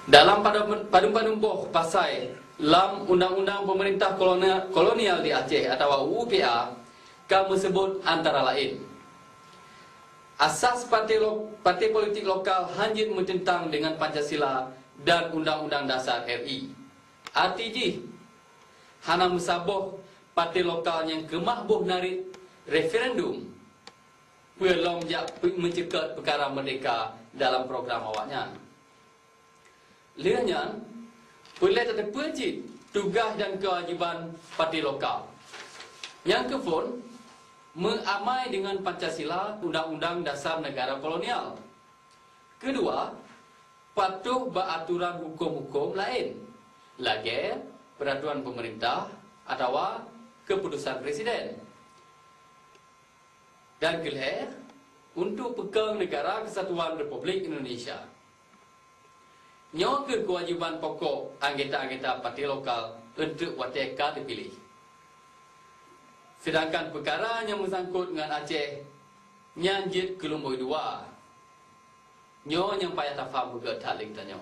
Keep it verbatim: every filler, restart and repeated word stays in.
Dalam padum-, padum-padum boh pasai lam undang-undang peumeurintah koloni-, kolonial di Aceh atawa U U P A ka meuseubut antara laén, asas partai lo-, partai politik lokal hán jeuet meuteutang deungon Pancasila dan Undang-Undang Dasar R I. Arti jih, hana meusaboh partai lokal nyang keumah boh narit referendum peue lom jak pe-, meuceukeut peukara meurdeka dalam program awaknyan. Lheueh nyan, peureulée tateupeue cit tugaih dan keuwajéban partai lokal. Nyang keuphôn, meuamai deungon Pancasila, Undang-Undang Dasar Negara Kolonial. Keudua, patuh bak atoran huköm-huköm laén, lagée peuraturan peumeurintah atawa keuputosan presiden. Dan keulhée, untuk peukong Negara Kesatuan Republik Indonesia. Nyoe kheueh keuwajéban pokok anggota-anggota partai lokal eunteuk watée ka teupiléh. Seudangkan peukara nyang meusangkot ngon Aceh nyan jeuet keu lumboi dua. Nyoe nyang payah tafaham beugét that lé geutanyoe.